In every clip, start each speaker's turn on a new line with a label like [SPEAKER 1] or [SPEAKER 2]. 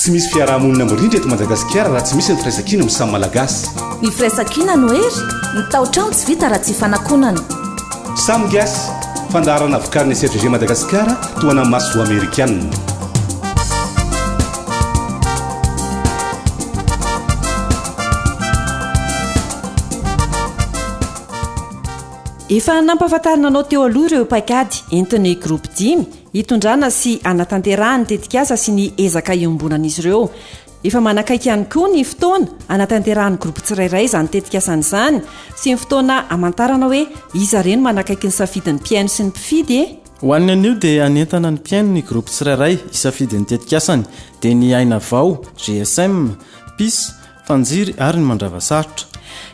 [SPEAKER 1] Tsy misy fiaraha-monina mirindra eto Madagasikara raha tsy misy ny firaisankina amin'ny samy Malagasy.
[SPEAKER 2] Ny firaisankina no hery, ny tao-trano tsy vita raha tsy ifanakonana.
[SPEAKER 1] Samy Gasy, fandaharana vokarin'ny SFGG Madagasikara tohanan'ny masoivoho amerikanina.
[SPEAKER 3] Efa nampahafantarina anao teo aloha ireo paikady entin'ny Groupe dimy hitondrana sy hanatanterahany ny tetikasa sy ny ezaka iombonan'izy ireo. Efa manakaiky ihany koa ny fotoana hanatanterahan'ny groupe tsirairay izany tetikasany izany sy ny fotoana hamantarana hoe iza re no manakaiky ny safidin'ny mpihaino sy ny mpifidy e!
[SPEAKER 4] Ho an'ny anio dia hanentana ny mpihaino ny groupe tsirairay hisafidy ny tetikasany dia ny Aina Vao, GSM, Peace, Fanjiry ary ny Mandrava Sarotra.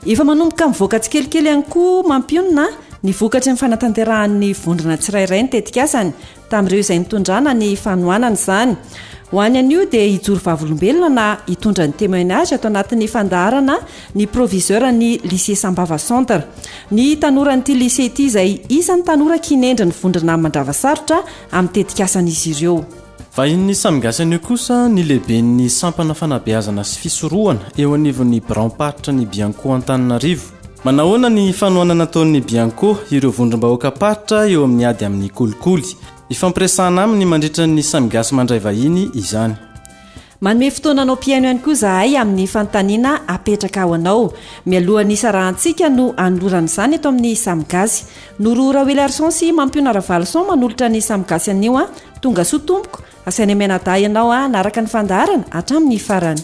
[SPEAKER 3] Efa manomboka mivoaka tsikelikely ihany koa mampionona ny vokatry ny fanatanterahan'ny vondrona tsirairay ny tetikasany tamin'ireo izay nitondrana ny fanohanana izany. Ho an'ny anio dia hijoro vavolombelona na hitondra ny témoignage ato anatin'ny fandaharana ny proviseur ny lycée Sambava Centre. Ny tanoran'ity lycée ity izay isan'ny tanora kinendry ny vondrona Mandrava Sarotra amin'ny tetikasan'izy ireo.
[SPEAKER 4] Vahinin'ny Samy Gasy anio kosa ny lehiben'ny sampana fanabeazana sy fisorohana eo anivon'ny biraom-paritra ny Bianco Antananarivo. Manahoana ny fanohanana ataon'ny Bianco ireo vondrom-bahoakam-paritra eo amin'ny ady amin'ny kolikoly? Ifampiresahana aminy mandritra ny Samy Gasy mandray vahiny izany.
[SPEAKER 3] Manome fotoana anao mpihaino ihany koa izahay amin'ny fanontaniana apetraka ho anao. Mialohan'ny hisarahantsika no hanolorana izany eto amin'ny Samy Gasy. Noro Raoeliarison sy Mampiona Ravalison manolotra ny Samy Gasy anio an! Tonga soa tompoko, asainay mianadahy ianao hanaraka ny fandaharana hatramin'ny farany.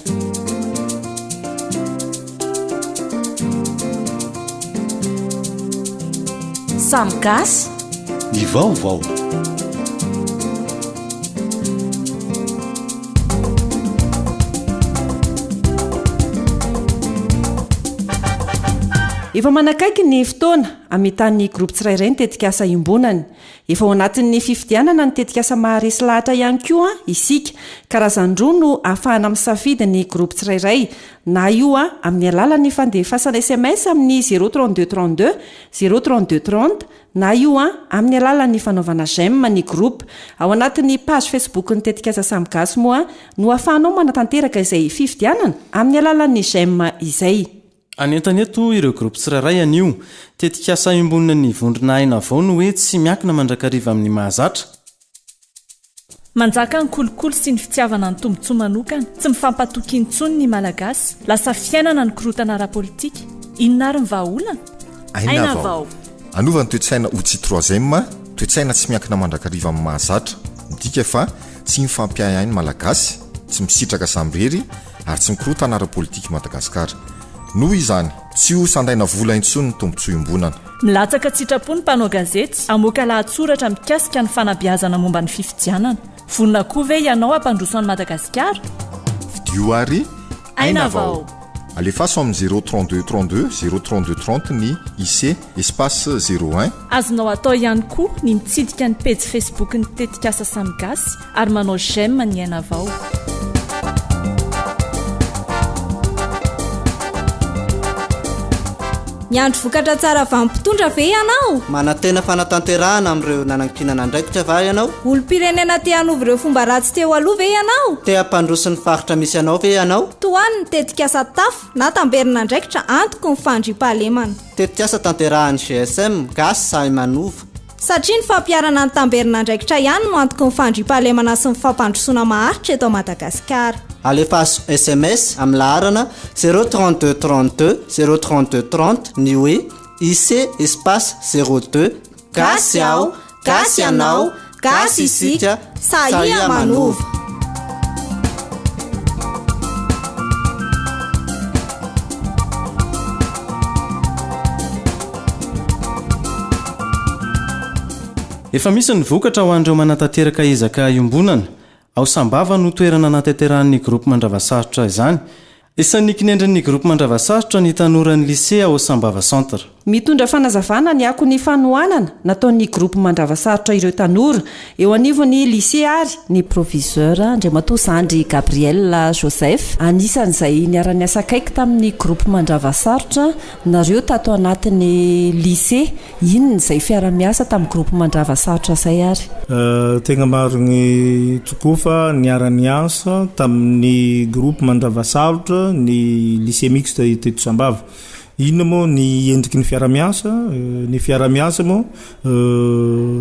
[SPEAKER 2] Samy Gasy.
[SPEAKER 1] Ny vaovao.
[SPEAKER 3] Efa manakaiky ny fotoana hamitan'ny groupe tsirairay ny tetikasa iombonany. Efa ao anatin'ny fifidianana ny tetikasa maharesy lahatra ihany koa isika. Karazany roa no ahafahana misafidy ny groupe tsirairay, na io amin'ny alalan'ny fandefasana sms amin'ny zéro 32 32, zéro 32 30, Na io an, amin'ny alalan'ny fanaovana j'aime ny groupe. Ao anatin'ny page Facebook-n'ny tetikasa Samy Gasy moa no ahafahanao manatanteraka izay fifidianana amin'ny alalan'ny j'aime izay.
[SPEAKER 4] Hanentana eto ireo groupe tsirairay anio. Tetikasa iombonan'ny vondrona Aina Vao ny hoe tsy miankina mandrakariva amin'ny mahazatra.
[SPEAKER 5] Manjaka ny kolikoly sy ny fitiavana ny tombontsoa manokana, tsy mifampatoky intsony ny Malagasy, lasa fiainana ny korontana ara-politika, inona ary ny vahaolana?
[SPEAKER 6] Aina vao. Hanova ny toe-tsaina ho tsy troisième, toe-tsaina tsy miankina mandrakariva amin'ny mahazatra. Midika fa tsy mifampiahiahy ny Malagasy, tsy misitraka samirery ary tsy mikorontana ara-politika i Madagasikara. Noho izany, tsy ho sandaina vola intsony ny tombontsoa iombonana.
[SPEAKER 5] Milatsaka an-tsitrapo ny mpanao gazety hamoaka lahatsoratra mikasika ny fanabeazana momba ny fifidianana. Vonona koa ve ianao hampandroso an'i Madagasikara?
[SPEAKER 6] Fidio ary
[SPEAKER 5] Aina vao!
[SPEAKER 6] Alefaso amin'ny zéro 32 32 zéro 32 30 ny IC espace zéro un.
[SPEAKER 5] Azonao atao ihany koa ny mitsidika ny pejy Facebook-n'ny tetikasa Samy Gasy ary manao j'aime ny Aina Vao.
[SPEAKER 7] Miandry vokatra tsara avy amin'ny mpitondra ve ianao?
[SPEAKER 8] Manantena fanatanterahana amin'ireo nanankinana andraikitra va ianao?
[SPEAKER 7] Olom-pirenena te hanova ireo fomba ratsy teo aloha ve ianao?
[SPEAKER 8] Te hampandroso ny faritra misy anao ve ianao?
[SPEAKER 7] Tohano ny tetikasa taf na tamberin'andraikitra antoky ny fandriampahalemana.
[SPEAKER 8] Tetikasa tanterahin'ny GSM, Gasy sahy manova.
[SPEAKER 7] Satria ny fampiharana ny tamberin'andraikitra ihany no antoky ny fandriampahalemana sy ny fampandrosoana maharitra eto Madagasikara.
[SPEAKER 8] Alefaso sms amin'ny laharana zéro 32 32 zéro 32 30 ny hoe IC espace zéro deux Gasy aho,
[SPEAKER 7] gasy ianao, gasy isika, sahia manova.
[SPEAKER 4] Efa misy ny vokatra ho an'ireo manatanteraka ezaka iombonana. Ao Sambava no toerana anatanterahan'ny Groupe Mandravasarotra izany. Isan'ny kinendrin'ny Groupe Mandravasarotra ny tanoran'ny lycée ao Sambava Centre.
[SPEAKER 3] Mitondra fanazavana ny akon'ny fanohanana nataon'ny Groupe Mandravasarotra ireo tanora eo anivon'ny Lycée ary ny Proviseur Andriamatoa Zandry Gabriel Joseph. Anisan'izay niara-niasa akaiky tamin'ny Groupe Mandravasarotra nareo tato anatin'ny Lycée. Inona izay fiara-miasa tamin'ny Groupe Mandravasarotra izay ary?
[SPEAKER 9] Tegna marigny tokoa fa niara-niasa tamin'ny Groupe Mandravasarotra ny Lycée Mixte teto Sambava. Inona moa ny endriky ny fiara-miasa? Ny fiara-miasa moa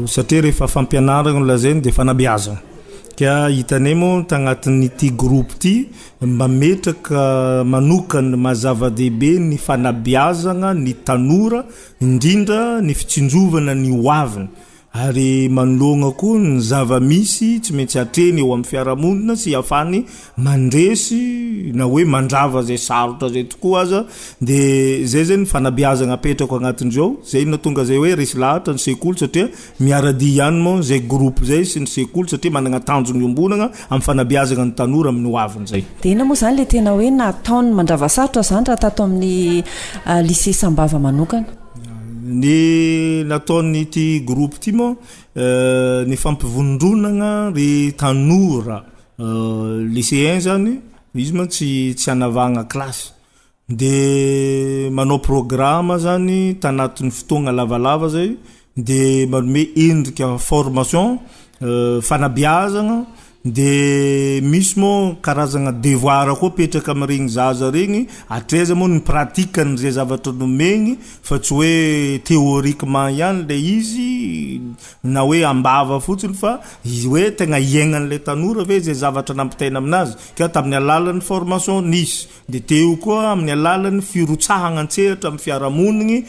[SPEAKER 9] satria rehefa fampianarana no lazainy dia fanabeazana. Ka hitanay moa tagnatin'ity groupe ity mametraka manokana maha zava-dehibe ny fanabeazana ny tanora indrindra ny fitsinjovana ny ho aviny ary manoloana koa ny zava-misy tsy maintsy atrehiny eo amin'ny fiarahamonina sy ahafahany mandresy na hoe mandrava izay sarotra izay tokoa aza dia izay zay ny fanabeazana apetrako anatin'izao, izay no nahatonga izay hoe resy lahatra ny sekoly satria miara-dia ihany moa izay groupe izay sy ny sekoly satria manana tanjona iombonana amin'ny fanabeazana ny tanora amin'ny ho aviny izay.
[SPEAKER 3] Dia inona moa izany ilay tena hoe nataon'ny mandrava sarotra izany raha tato amin'ny Lycée Sambava manokana?
[SPEAKER 9] Ny nataon'ity groupe ity moa ny fampivondronana ry tanora lycéen zany, izy moa tsy tsy anavahana kilasy, de manao programme zany tanatin'ny fotoagna lavalava zay de manome endrika formation fanabeazagna de misy moa karazagna devoir koa apetraka amin'iregny zaza regny, hatraiza moa ny pratique an'izay zavatra nomegny fa tsy hoe théoriquement ihany le izy na hoe am-bava fotsiny fa hoe tegna iaignan'le tanora ve zay zavatra nampitaina aminazy ka tamin'ny alalan'ny formation nisy. Dia teo koa amin'ny alalan'ny firotsahagna an-tsehatra amin'ny fiarahamonigny,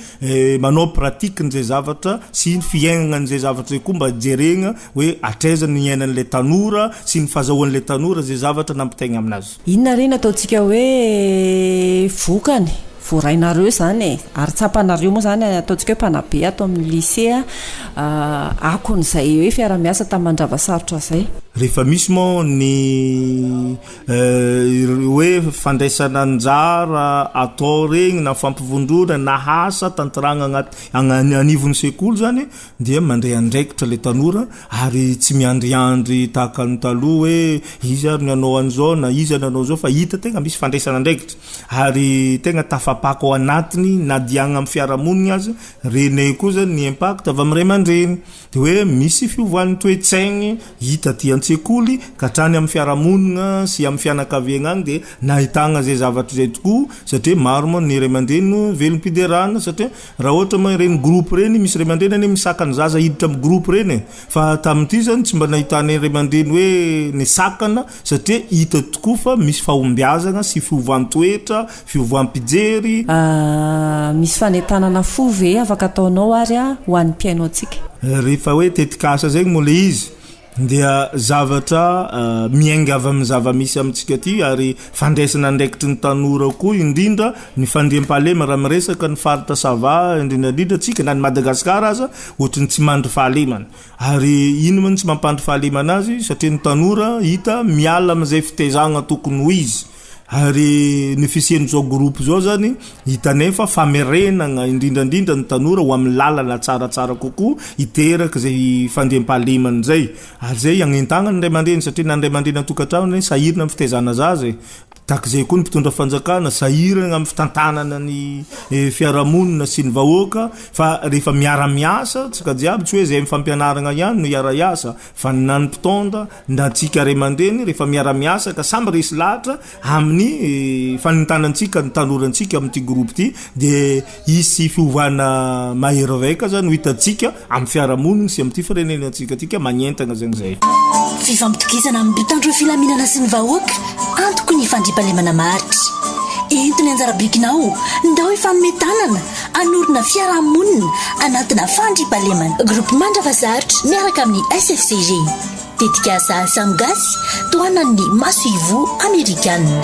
[SPEAKER 9] manao pratique an'izay zavatra sy ny fiaignagna an'izay zavatra izay koa mba jeregna hoe hatraiza ny niainan'ilay tanora sy ny fazahoan'ilay tanora izay zavatra nampitaigna aminazy.
[SPEAKER 3] Inona re no ataontsika hoe vokany voarainareo izany e? Ary tsapanareo moa izany ataontsika hoe mpanabe ato amin'ny lycée akon'izay hoe fiaraha-miasa tamin'ny Mandravasarotra izay?
[SPEAKER 9] Rehefa misy moa ny Hoe fandraisana anjara atao regny na fampivondrona na asa tanterahagna agnaty anivon'ny sekoly zany dia mandray andraikitra le tanora ary tsy miandriandry tahaka ny taloha hoe iza ary nanao an'izao na iza nanao an'izao fa hita tegna misy fandraisana andraikitra ary tegna tafapaka ao anatiny na dia agny amin'ny fiarahamonigny aza renay koa zany ny impact avy amin'ny ray aman-dreny. Dia hoe misy fiovan'ny toe-tsaigny hita aty an-tsekoly ka hatrany amin'ny fiarahamonigna sy amin'ny fianakaviagna agny dia nahitagna izay zavatra izay tokoa satria maro moa ny ray aman-dreny no velom-piderana satria raha ohatra moa ireny groupe ireny misy ray aman-dreny anie misaka ny zaza hiditra amin'ny groupe ireny e fa tamin'ity zany tsy mba nahitana ray aman-dreny hoe nisakana satria hita tokoa fa misy fahombiazagna sy fiovan-toetra Fiovam-pijery.
[SPEAKER 3] Misy fanentanana fo ve afaka ataonao ary ho an'ny mpihaino antsika?
[SPEAKER 9] Rehefa hoe tetikasa zegny moa le izy dia zavatra miainga avy amin'ny zava-misy amintsika aty ary fandraisana andraikitry ny tanora koa indrindra ny fandriampahalema raha miresaka ny faritra Sava indrindra indrindra tsika na ny Madagasikara aza ohatry ny tsy mandry fahalemana ary ino moa ny tsy mampandry fahalemana azy satria ny tanora hita miala amin'izay fitaizagna tokony ho izy Ary ny fisian'izao groupe izao zany hitanay fa famerenagna indrindra indrindra ny tanora ho amin'ny lalana tsaratsara kokoa hiteraka izay fandriampahalemana izay. Ary izay agnentagna ny ray aman-dreny satria na ny ray aman-dreny an-tokantrano anie sahirana amin'ny fitaizana zaza e. Tahaka izay koa ny mpitondra fanjakana sahirana amin'ny fitantanana ny fiarahamonina sy ny vahoaka fa rehefa miara-miasa tsika jiaby tsy hoe izay amin'ny fampianaragna ihany no hiara-hiasa fa na ny mpitondra na antsika ray aman-dreny rehefa miara-miasa ka samy resy lahatra amin'ny fanentanantsika ny tanorantsika amin'ity groupe ity dia hisy fiovana mahery vaika zany ho hitantsika amin'ny fiarahamonina sy amin'ity firenenantsika ity ka magnentana zany zay.
[SPEAKER 10] Fifampitokisana amin'ny mpitandro filaminana sy ny vahoaka, antoky ny fandriampahalemana maharitra. Ento ny anjara birikinao, ndao hifanome tanana hanorina fiarahamonina anatina fandriampahalemana. Groupe Mandravazarotra miaraka amin'ny SFCG. Tetikasa Samy Gasy, tohanan'ny masoivoho amerikana.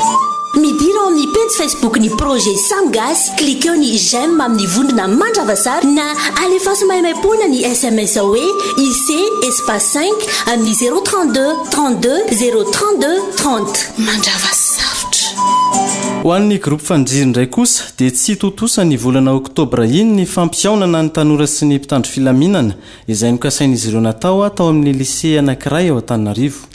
[SPEAKER 10] Midira ao amin'ny pejy Facebook-n'ny Projet Samy Gasy, cliqueo ny j'aime amin'ny vondrona Mandravasary na alefaso maimaimpoana ny sms hoe IC espace cinq amin'ny zéro 32 32 0 32 30. Mandrava sarotra.
[SPEAKER 4] Ho an'ny Groupe Fanjiry indray kosa dia tsy tontosa ny volana oktobra iny ny fampihaonana ny tanora sy ny mpitandro filaminana izay nokasain'izy ireo natao tao amin'ny lycée anankiray ao Antananarivo.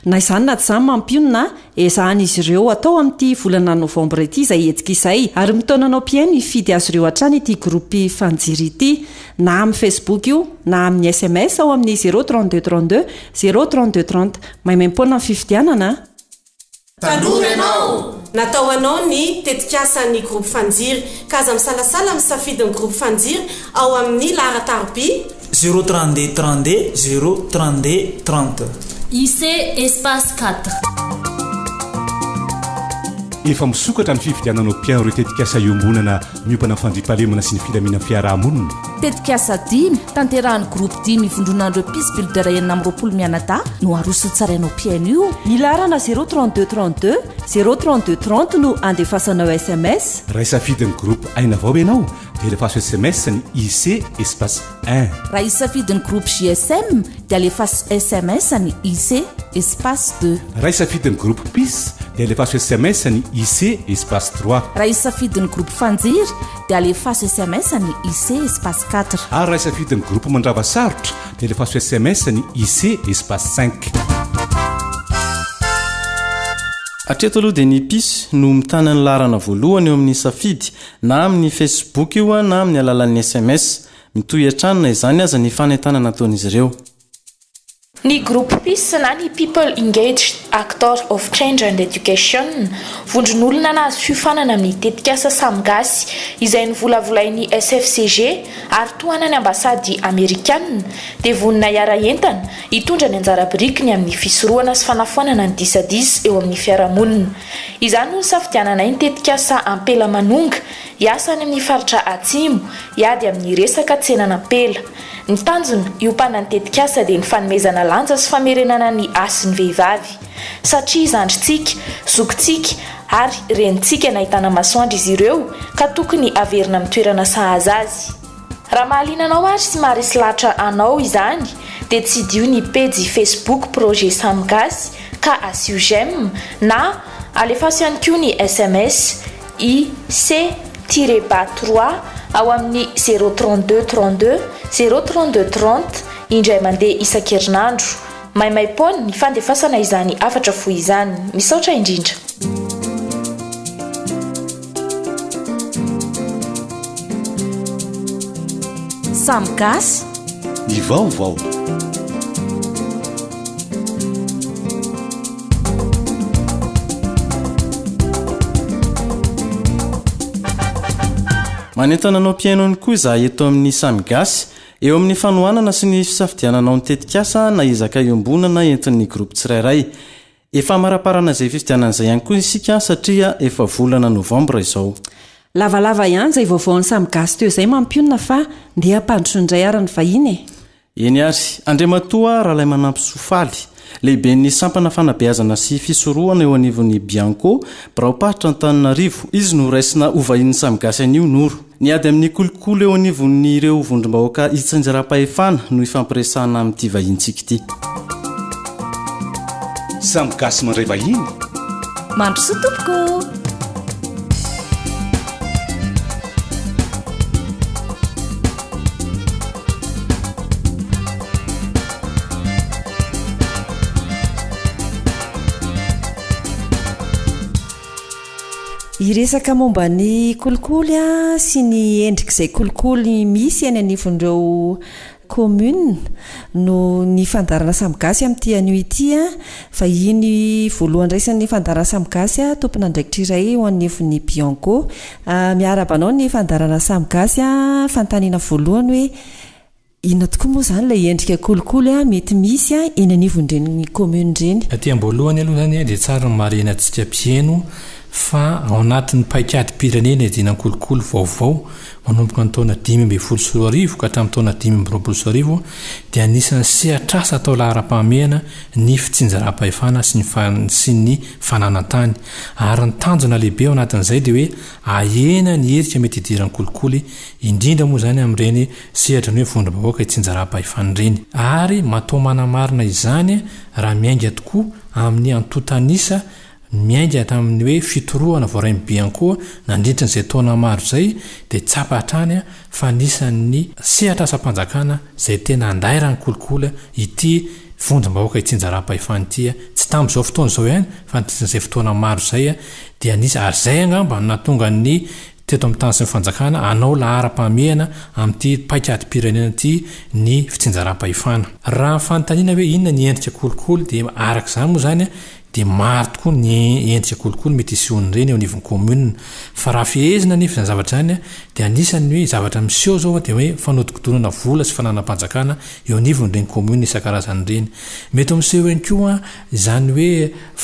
[SPEAKER 3] Na izany na tsy izany mampionona, ezahan'izy ireo atao amin'ity volana novambra ity izay hetsika izay ary mitaona anao mpihaino hifidy azy ireo hatrany ity Groupe Fanjiry ity na amin'ny Facebook io na amin'ny sms ao amin'ny zéro 32 32 zéro 32 30. Maimaimpoana ny fifidianana a!
[SPEAKER 11] Tanora ianao! Natao ho anao ny tetikasan'ny Groupe Fanjiry ka aza misalasala misafidy ny Groupe Fanjiry ao amin'ny laharan-tarobia.
[SPEAKER 12] Zéro 32 32 zéro 32 30.
[SPEAKER 13] IC espace 4.
[SPEAKER 1] Efa misokatra ny fifidianana ho mpiaro ireo tetikasa iombonana miompana amin'ny fandriampahalemana sy ny filaminan'ny fiaraha-monina.
[SPEAKER 2] Tetikasa dimy, tanterahan'ny Groupe dimy ivondronan'ireo Peace Builder 26 mianadahy no aroso tsarainao mpihaino io.
[SPEAKER 3] Ny laharana zéro 32 32 zéro 32 30 no andefasanao sms.
[SPEAKER 1] Raha hisafidy ny Groupe Aina Vao ianao dia alefaso sms ny IC espace un.
[SPEAKER 2] Raha hisafidy ny Groupe JSM dia alefaso sms ny IC espace deux.
[SPEAKER 1] Raha hisafidy ny Groupe Peace dia alefaso sms ny IC espace trois.
[SPEAKER 2] Raha hisafidy ny Groupe Fanjiry dia alefaso sms ny IC espace quatre.
[SPEAKER 1] Ary raha hisafidy ny groupe mandrava sarotra dia alefaso sms ny IC espace cinq.
[SPEAKER 4] Hatreto aloha dia ny Peace no mitana ny laharana voalohany eo amin'ny safidy na amin'ny Facebook io na amin'ny alalan'ny sms. Mitohy hatrany na izany aza ny fanentanana ataon'izy ireo.
[SPEAKER 14] Ny Groupe Peace na ny People Engaged Actor of Change and Education, vondron'olona nahazo fiofanana amin'ny tetikasa Samy Gasy izay novolavolain'ny SFCG ary tohanan'ny ambasady Amerikana, dia vonona hiara-hientana hitondra ny anjara birikiny amin'ny fisorohana sy fanafoanana ny disadisa eo amin'ny fiarahamonina. Izany no nisafidiananay ny tetikasa Ampela Manonga hiasa any amin'ny faritra Atsimo hiady amin'ny resaka tsenan'ampela. Ny tanjona hiompanan'ny tetikasa dia ny fanomezana lanja sy famerenana ny hasin'ny vehivavy. Satria zandrintsika, zokintsika ary renintsika nahitana masoandro izy ireo ka tokony haverina amin'ny toerana sahaza azy. Raha mahaliana anao ary sy maharesy lahatra anao izany dia tsidiho ny pejy Facebook Projet Samy Gasy ka asio j'aime na alefaso ihany koa ny sms IC tiret bas trois ao amin'ny zéro 32 32 zéro 32 30 indray mandeha isan-kerinandro. Maimaimpoana ny fandefasana izany hafatra fohy izany. Misaotra indrindra.
[SPEAKER 2] Samy gasy.
[SPEAKER 1] Ny vaovao.
[SPEAKER 4] Manentana anao mpihaino ihany koa izahay eto amin'ny Samy Gasy, eo amin'ny fanohanana sy ny fisafidiananao ny tetikasa na ezaka iombonana entin'ny groupe tsirairay. Efa hamaraparana izay fifidianana izay ihany koa isika satria efa volana novambra izao.
[SPEAKER 3] Lavalava ihany izay vaovaon'ny Samy Gasy teo izay mampionona fa ndeha hampandroso indray ary ny vahiny e!
[SPEAKER 4] Eny ary, Andriamatoa Ralaimanampisoa Faly, lehiben'ny sampana fanabeazana sy fisorohana eo anivon'ny Bianco, biraom-paritra Antananarivo, izy no raisina ho vahinin'ny Samy Gasy anio, Noro. Ny ady amin'ny kolikoly eo anivon'ireo vondrom-bahoaka itsinjaram-pahefana no ifampiresahana amin'ity vahinintsika ity.
[SPEAKER 1] Samy Gasy mandray vahiny.
[SPEAKER 2] Mandrosoa tompoko!
[SPEAKER 3] Hiresaka momba ny kolikoly sy ny endrik'izay kolikoly misy eny anivon'ireo commune no ny fandaharana samy gasy amin'ity anio ity. Vahiny voalohany raisin'ny fandaharana samy gasy, tompon'andraikitra iray eo anivon'ny Bianco. Miarahaba anao ny fandaharana samy gasy. Fanontaniana voalohany hoe Inona tokoa moa izany ilay endrika kolikoly mety misy eny anivon'ireny commune ireny?
[SPEAKER 15] Aty am-boalohany aloha izany dia tsara ny marihina antsika mpihaino fa ao anatin'ny paikadim-pirenena hiadiana ny kolikoly vaovao manomboka ny taona 2015 ka hatramin'ny taona 2025 dia anisan'ny sehatr'asa atao laharam-pahamehana ny fitsinjaram-pahefana sy ny sy ny fananan-tany ary ny tanjona lehibe ao anatin'izay dia hoe ahena ny hirika mety hidiran'ny kolikoly indrindra moa izany amin'ireny sehatra ny hoe vondrom-bahoaka itsinjaram-pahefana ireny. Ary matoa manamarina izany raha miainga tokoa amin'ny antontan'isa Miainga tamin'ny hoe fitorohana voarain'ny Bianco nandritra izay taona maro izay dia tsapa hatrany fa anisan'ny sehatr'asam-panjakana izay tena andairan'ny kolikoly ity vondrom-bahoaka itsinjaram-pahefana ity. Tsy tamin'izao fotoana izao ihany fa nandritra izay fotoana maro izay dia anisany, ary izay angamba no nahatonga ny teto amin'ny tany sy ny fanjakana hanao laharam-pahamehana amin'ity paik'adim-pirenena ity ny fitsinjaram-pahefana. Raha ny fanontaniana hoe inona ny endrika kolikoly dia araka izany moa izany dia maro tokoa ny endrika kolikoly mety hisehoan'ireny eo anivon'ny commune. Fa raha fehezina anefa izany zavatra izany dia anisan'ny hoe zavatra miseho izao dia hoe fanodikodonana vola sy fananam-panjakana eo anivon'ireny commune isan-karazany ireny. Mety ho miseho ihany koa izany hoe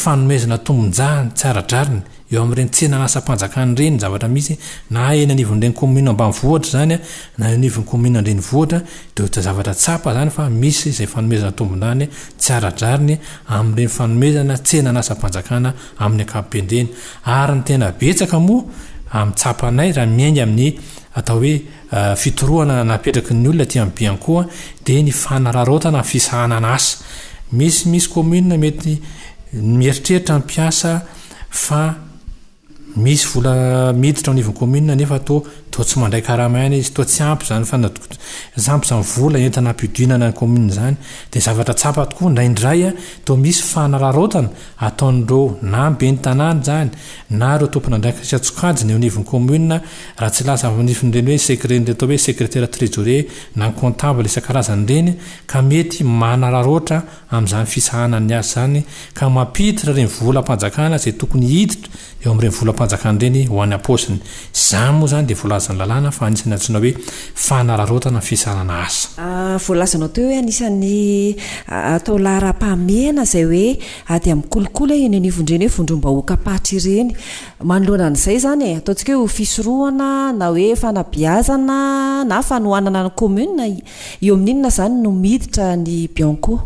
[SPEAKER 15] fanomezana tombon-jahany tsy ara-drariny Eo amin'ireny tsenan'asam-panjakana ireny ny zavatra misy, na eny anivon'ireny kaominina ambanivohitra izany na eny anivon'ny kaominina an-drenivohitra, dia ohatra zavatra tsapa izany fa misy izay fanomezana tombondany tsy ara-drariny amin'ireny fanomezana tsenan'asam-panjakana amin'ny ankapobeny ireny. Ary ny tena betsaka moa amin'ny tsapanay raha miainga amin'ny atao hoe fitorohana napetraky ny olona aty amin'ny Bianco dia ny fanararaotana ny fisahanana asa. Misy misy kaominina mety mieritreritra ny mpiasa fa misy vola miditra ao anivon'ny commune nefa toa toa tsy mandray karama ihany izy, toa tsy ampy izany fanadiko- tsy ampy izany vola entina hampidinana ny commune izany, dia zavatra tsapa tokoa indraindray toa misy fanararaotana ataon'ireo na ny ben'ny tanàna izany na ireo tompon'andraikitra isan-tsokajiny eo anivon'ny commune raha tsy hilaza avy anivon'ireny hoe secre- ireny atao hoe secrétaire trésorier na ny comptable isan-karazany ireny ka mety manararaotra amin'izany fisahanany ny asa izany ka mampiditra ireny volam-panjakana izay tokony hiditra eo amin'ireny volam-panjakana ireny ho any am-paosiny. Izany moa izany dia voalazan'ny lalàna fa anisan'ny antsoina hoe fanararaotana ny fisahanana asa.
[SPEAKER 3] Voalazanao teo hoe anisan'ny atao laharam-pahamehana izay hoe ady amin'ny kolikoly eny anivon'ireny hoe vondrom-bahoakam-patry ireny. Manoloana an'izay izany e, ataontsika hoe ho fisorohana na hoe fanabeazana na fanohanana ny commune, Eo amin'inona izany no miditra ny Bianco?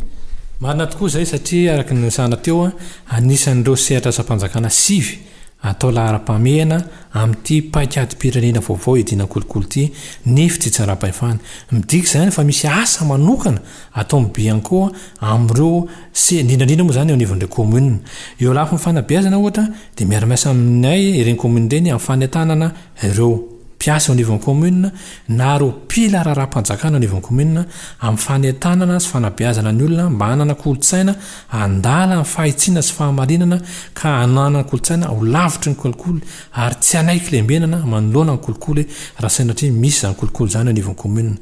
[SPEAKER 15] Marina tokoa izay satria araka ny niresahana teo, anisan'ireo sehatr'asam-panjakana sivy atao laharam-pahamehana amin'ity paik'adim-pirenena vaovao hiadiana kolikoly ity ny fitsitsaram-pahefana. Midika izany fa misy asa manokana ataon'ny Bianco amin'ireo se, indrindra indrindra moa izany eo anivon'ireo kaominina. Eo lafiny fanabeazana ohatra dia miara-miasa aminay ireny kaominina ireny amin'ny fanentanana ireo mpiasa eo anivon'ny kaominina na ireo mpila raharaham-panjakana eo anivon'ny kaominina amin'ny fanentanana sy fanabeazana ny olona mba hanana kolontsaina handala ny fahitsiana sy fahamarinana ka hanana kolontsaina ho lavitry ny kolikoly ary tsy hanaiky lembenana manoloana ny kolikoly raha sanatria misy izany kolikoly izany eo anivon'ny kaominina.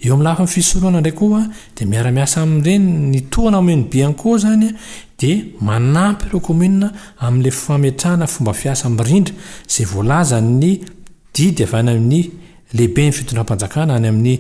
[SPEAKER 15] Eo amin'ny lafiny fisorohana indray koa dia miara-miasa amin'ireny ny tohana omen'ny Bianco izany dia manampy ireo kaominina amin'ilay fametrahana fomba fiasa mirindra izay voalazan'ny didy avy any amin'ny lehiben'ny fitondram-panjakana any amin'ny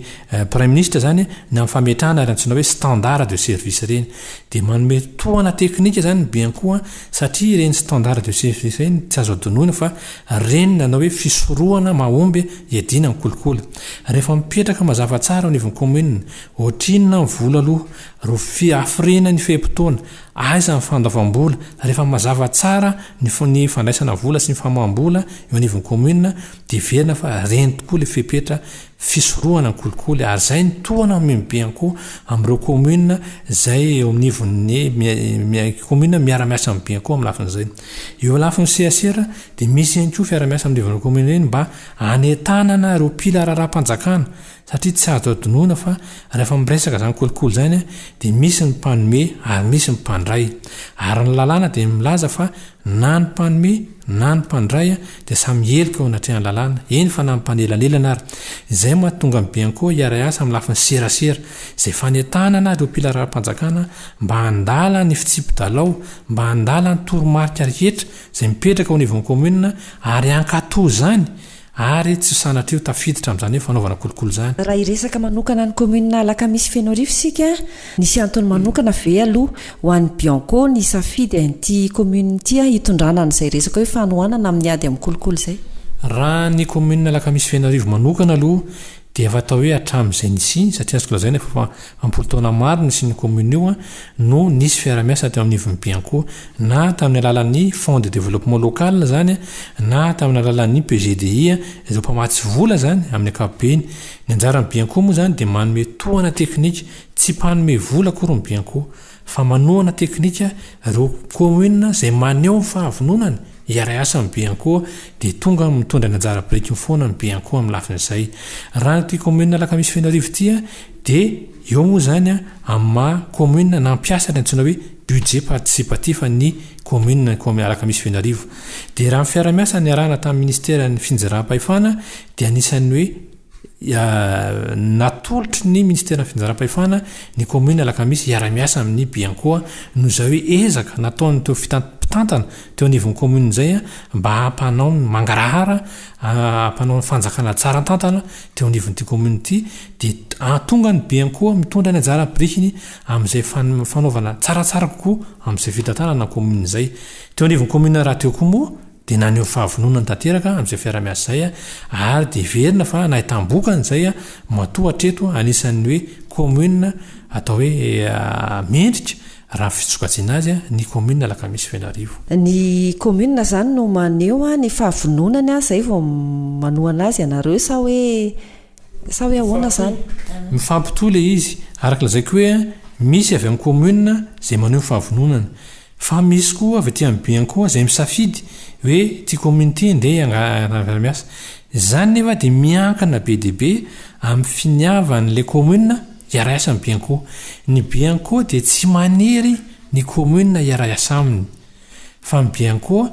[SPEAKER 15] praiminisitra izany ny amin'ny fametrahana ary antsoina hoe standard de service ireny. Dia manome tohana teknika izany ny Bianco satria ireny standard de service ireny tsy azo adinoina fa ireny nanao hoe fisorohana mahomby hiadiana amin'ny kolikoly. Rehefa mipetraka mazava tsara eo anivon'ny commune, ohatrinona ny vola aloha, rofia hafiriana ny fe-potoana, Aiza ny fandoavam-bola? Rehefa mazava tsara ny ny fandraisana vola sy ny famoaham-bola eo anivon'ny commune dia heverina fa reny tokoa ilay fepetra fisorohana ny kolikoly ary izay ny tohana omen'ny Bianco amin'ireo commune izay eo anivon'ny commune miara-miasa amin'ny Bianco amin'ny lafin'izay. Eo lafiny CSR dia misy ihany koa fiara-miasa amin'ny anivon'ireo commune ireny mba hanentanana ireo mpila raharaham-panjakana Satria tsy azo adinoina fa rehefa miresaka izany kolikoly izany dia misy ny mpanome ary misy ny mpandray. Ary ny lalàna dia milaza fa na ny mpanome na ny mpandray dia samy heloka eo anatrehan'ny lalàna, eny fa na ny mpanelanelana ary. Izay mahatonga ny Bianco hiara-hiasa amin'ny lafiny serasera, izay fanentanana ireo mpila raharaham-panjakana mba handala ny fitsipi-dalao, mba handala ny toromarika rehetra izay mipetraka ao anivon'ny commune ary hankatò izany Ary tsy sanatria ho tafiditra amin'izany hoe fanaovana kolikoly izany.
[SPEAKER 3] Raha hiresaka manokana ny commune Alakamisy Fenoarivo isika, nisy antony manokana ve aloha ho an'ny Bianco nisafidy an'ity commune ity hitondrana an'izay resaka hoe fanohanana amin'ny ady amin'ny kolikoly izay?
[SPEAKER 15] Raha ny commune Alakamisy Fenoarivo manokana aloha. dia efa atao hoe hatramin'izay nisiany, satria azoko lazaina efa am-polo taona maro nisian'io commune io no nisy fiaraha-miasa teo anivon'ny Bianco, na tamin'ny alalan'ny Fonds de développement local izany na tamin'ny alalan'ny PGDI, ireo mpamatsy vola izany amin'ny ankapobeny. Ny anjaran'ny Bianco moa izany dia manome tohana teknika, tsy mpanome vola akory ny Bianco, fa manohana teknika ireo commune izay maneho ny fahavononany hiara-hiasa amin'ny Bianco dia tonga mitondra ny anjara birikiny foana ny Bianco amin'ny lafin'izay. Raha ity commune Alakamisy Fenoarivo ity dia eo moa izany amin'ny maha commune nampiasa ny antsoina hoe budget participatif ny commune Alakamisy Fenoarivo. Dia raha ny fiara-miasa niarahana tamin'ny ministeran'ny finjiram-pahefana dia anisan'ny hoe Natolotry ny Minisiteran'ny Fitsinjaram-pahefana ny kaominina Alakamisy hiara-miasa amin'ny Bianco noho izay hoe ezaka nataon'ireo mpitantana teo anivon'ny kaominina izay mba hampanao ny mangarahara, hampanao ny fanjakana tsara tantana teo anivon'ity kaominina ity dia tonga ny Bianco mitondra ny anjara birikiny amin'izay fanaovana tsaratsara kokoa amin'izay fitantanana ny kaominina izay. Teo anivon'ny kaominina rahateo koa moa dia naneho fahavononany tanteraka amin'izay fiaraha-miasa izay ary dia heverina fa nahitam-bokany izay matoa hatreto anisan'ny hoe commune atao hoe mendrika raha ny fisokajiana azy ny commune Alakamisy Fenoarivo.
[SPEAKER 3] Ny commune izany no maneho ny fahavononany izay vao manohana azy ianareo sa hoe sa hoe ahoana izany?
[SPEAKER 15] Mifampitohy ilay izy, araka lazaiko hoe misy avy amin'ny commune izay maneho ny fahavononany Fa misy koa avy aty amin'ny Bianco izay misafidy hoe ity commune ity ndeha hiara-miasa. Izany nefa dia miankina be dia be amin'ny finiavan'ilay commune hiara-hiasa amin'ny Bianco. Ny Bianco dia tsy manery ny commune hiara-hiasa aminy. Fa ny Bianco,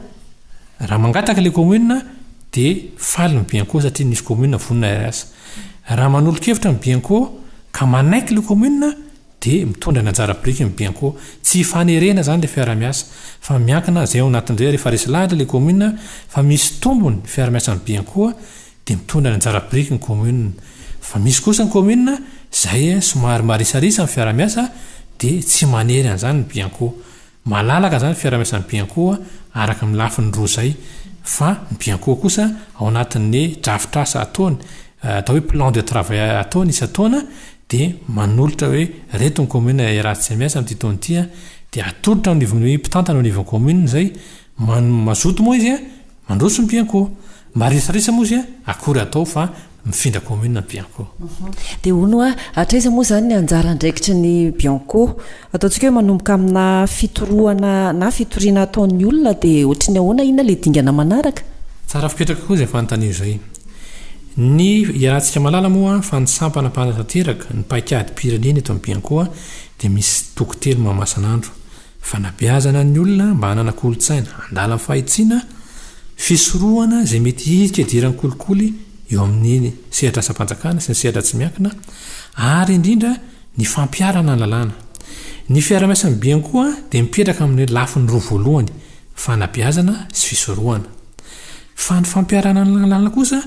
[SPEAKER 15] raha mangataka ilay commune dia faly ny Bianco satria nisy commune vonona hiara-hiasa. Raha manolo-kevitra ny Bianco ka manaiky ilay commune Dia mitondra ny anjara biriky ny Bianco. Tsy ifanerena izany ilay fiara-miasa fa miankina izay ao anatin'izay rehefa resy lahatra ilay commune fa misy tombony ny fiara-miasan'ny Bianco dia mitondra ny anjara biriky ny commune. Fa misy kosa ny commune izay somary marisarisa ny fiara-miasa dia tsy manery an'izany ny Bianco. Malalaka izany ny fiarahamiasan'ny Bianco araka ny lafiny roa izay fa ny Bianco kosa ao anatin'ny drafitr'asa ataony, atao hoe plan de travail ataony isan-taona dia manolotra hoe ireto ny commune iarahantsika miasa amin'ity taona ity dia atolotra eo anivon'ny mpitantana eo anivon'ny commune izay, mazoto moa izy Mandroso ny Bianco. Marisarisa moa izy akory atao fa mifindra commune ny Bianco.
[SPEAKER 3] Dia hono hoa, hatraiza moa izany ny anjara andraikitry ny Bianco? Ataontsika hoe manomboka amina fitorohana na fitoriana ataon'ny olona dia ohatry ny ahoana, inona ilay dingana manaraka?
[SPEAKER 15] Tsara fipetraka koa izay fanontaniana izay. Ny iarahantsika mahalala moa fa ny sampana mpanatanteraka ny paikadim-pirenena eto amin'ny Bianco dia misy toko telo mamasan'andro. Fanabeazana ny olona mba hanana kolontsaina handala ny fahitsiana, fisorohana izay mety hirika hidiran'ny kolikoly eo amin'ny sehatra asam-panjakana sy ny sehatra tsy miankina ary indrindra ny fampiharana ny lalàna. Ny fiarahamiasan'ny Bianco dia mipetraka amin'ny lafiny roa voalohany, fanabeazana sy fisorohana. Fa ny fampiharana ny lalàna kosa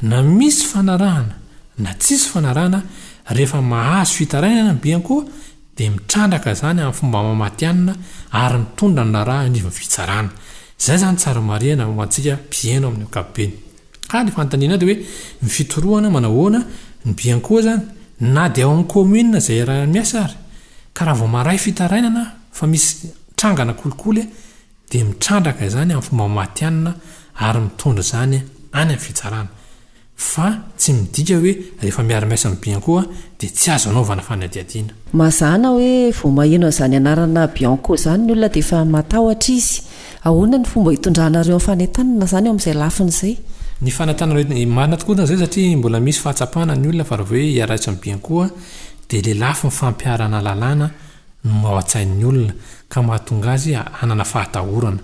[SPEAKER 15] na misy fanarahana na tsisy fanarahana rehefa mahazo fitarainana ny Bianco dia mitrandraka izany amin'ny fomba matihanina ary mitondra ny raharaha anivon'ny fitsarana. Izay izany tsara marihana ho antsika mpiheno amin'ny ankapobeny. Ka ny fanontaniana dia hoe ny fitorohana manao ahoana ny Bianco izany na dia ao amin'ny commune izay iaraha-miasa ary ka raha vao maray fitarainana fa misy trangana kolikoly dia mitrandraka izany amin'ny fomba matihanina ary mitondra izany any amin'ny fitsarana. Fa tsy midika hoe rehefa miara-miasa amin'ny Bianco dia tsy azo anaovana fanadihadiana.
[SPEAKER 3] Mazàna hoe vao maheno an'izany anarana Bianco izany ny olona dia efa matahotra izy. Ahoana ny fomba hitondranareo ny fanentanana izany eo amin'izay lafiny izay?
[SPEAKER 15] Ny fanentanana, marina tokoa izany izay satria mbola misy fahatsapana ny olona fa raha vao hoe hiara-hiasa amin'ny Bianco dia ilay lafiny fampiharana lalàna no ao an-tsain'ny olona ka mahatonga azy hanana fahatahorana.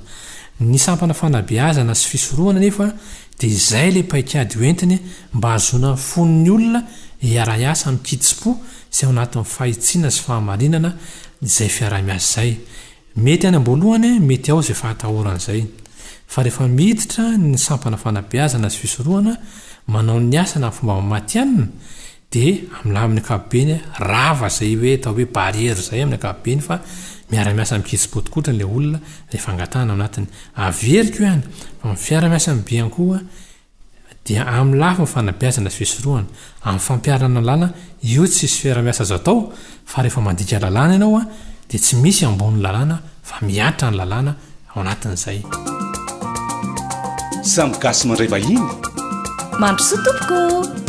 [SPEAKER 15] Ny sampana fanabeazana sy fisorohana anefa dia izay ilay paikady hoentiny mba hahazoana ny fon'ny olona hiara-hiasa amin-kitsim-po sy ao anatin'ny fahitsiana sy fahamarinana izay fiaraha-miasa izay. Mety any am-boalohany mety ao izay fahatahorana izay. Fa rehefa miditra ny sampana fanabeazana sy fisorohana manao ny asany amin'ny fomba matihanina Dia amin'ny amin'ny ankapobeny rava izay hoe atao hoe barrière izay amin'ny ankapobeny fa miara-miasa amin'ny-kitsim-potokotrana ilay olona rehefa angatahana ao anatiny. Averiko ihany fa ny fiara-miasa amin'ny Bianco dia. dia amin'ny lafiny fanabeazana sy fisorohana, amin'ny fampiharana ny lalàna, io tsisy fiarahamiasa azo atao fa rehefa mandika lalàna ianao dia tsy misy ambonin'ny lalàna fa mihatra ny lalàna ao anatin'izay.
[SPEAKER 1] Samy gasy mandray vahiny.
[SPEAKER 2] Mandrosoa tompoko.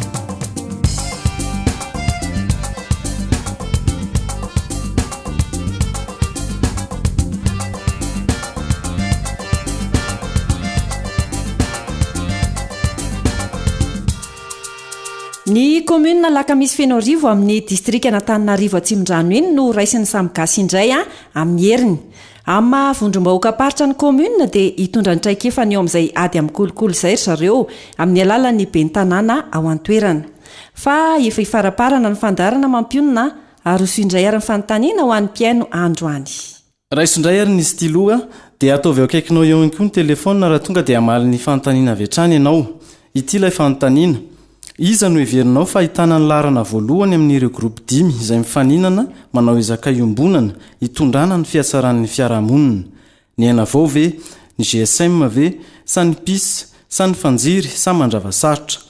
[SPEAKER 3] Ny kaominina Alakamisy Fenoarivo amin'ny distrikan'Antananarivo Atsimondrano iny no raisin'ny samy gasy indray amin'ny heriny. Amin'ny maha vondrom-bahoakam-paritra ny kaominina dia hitondra ny traikefany eo amin'izay ady amin'ny kolikoly izay ry zareo amin'ny alalan'ny ben'ny tanàna ao an-toerana. Fa efa hifaraparana ny fandaharana mampionona aroso indray ary ny fanontaniana ho an'ny mpihaino androany.
[SPEAKER 4] Raiso indray ary ny stylo a! Dia ataovy eo akaikinao eo ihany koa ny telefaonina raha tonga dia hamaly ny fanontaniana avy hatrany ianao. Ity ilay fanontaniana, Iza no heverinao fa ahitana ny laharana voalohany amin'ireo groupe dimy izay mifaninana manao ezaka iombonana hitondrana ny fihatsaran'ny fiarahamonina? Ny Aina Vao ve? Ny GSM ve? Sa ny Peace? Sa ny Fanjiry? Sa Mandrava Sarotra?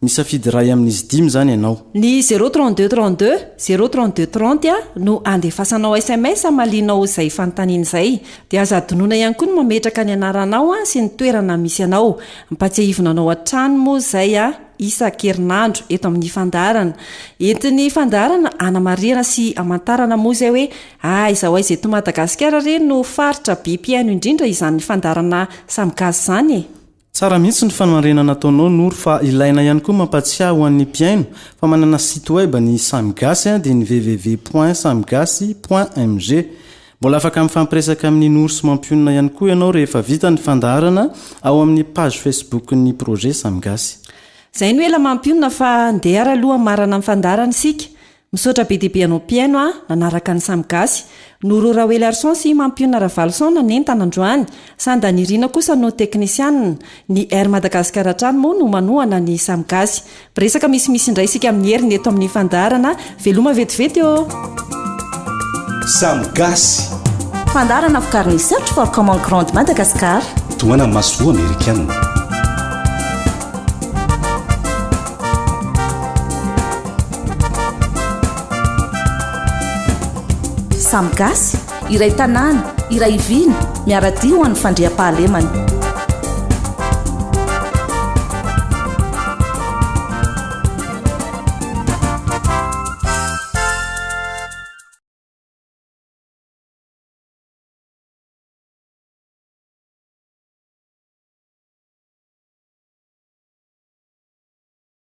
[SPEAKER 4] Misafidy iray amin'izy dimy izany ianao.
[SPEAKER 3] Ny zéro 32 32 zéro 32 30 no andefasanao sms hamalianao izay fanontaniana izay. Dia aza adinoina ihany koa ny mametraka ny anaranao sy ny toerana misy anao. Ampatsiahivina anao hatrany moa izay isan-kerinandro eto amin'ny fandaharana. Entin'ny fandaharana hanamarihana sy hamantarana moa izay hoe aiza ho aiza eto Madagasikara re no faritra be mpihaino indrindra izany fandaharana Samy Gasy izany e!
[SPEAKER 4] Tsara mihitsy ny fanomarenana ataonao Noro fa ilaina ihany koa mampatsiahy ho an'ny mpihaino fa manana site web ny Samy Gasy dia ny www point samigasy point mg. Mbola afaka mifampiresaka amin'i Noro sy Mampionona ihany koa ianao rehefa vita ny fandaharana ao amin'ny page Facebook-n'ny projet Samy Gasy.
[SPEAKER 3] Zay no ela mampionona fa ndeha ary aloha hamarana ny fandaharana isika. Misaotra be dia be anao mpihaino a, nanaraka ny Samy Gasy. Noro Raoeliarison sy Mampionona Ravaloson nanentana androany. Sanda Nirina kosa no teknisianina. Ny Air Madagascar hatrany moa no manohana ny Samy Gasy. Miresaka misimisy indray isika amin'ny heriny eto amin'ny fandaharana. Veloma vetivety ô!
[SPEAKER 1] Samy gasy.
[SPEAKER 2] Fandaharana vokarin'ny Search for Common Ground Madagascar.
[SPEAKER 1] Tohanan'ny masoivoho amerikana.
[SPEAKER 2] Samy gasy, iray tanàna, iray vina, miara-dia ho an'ny fandriampahalemana.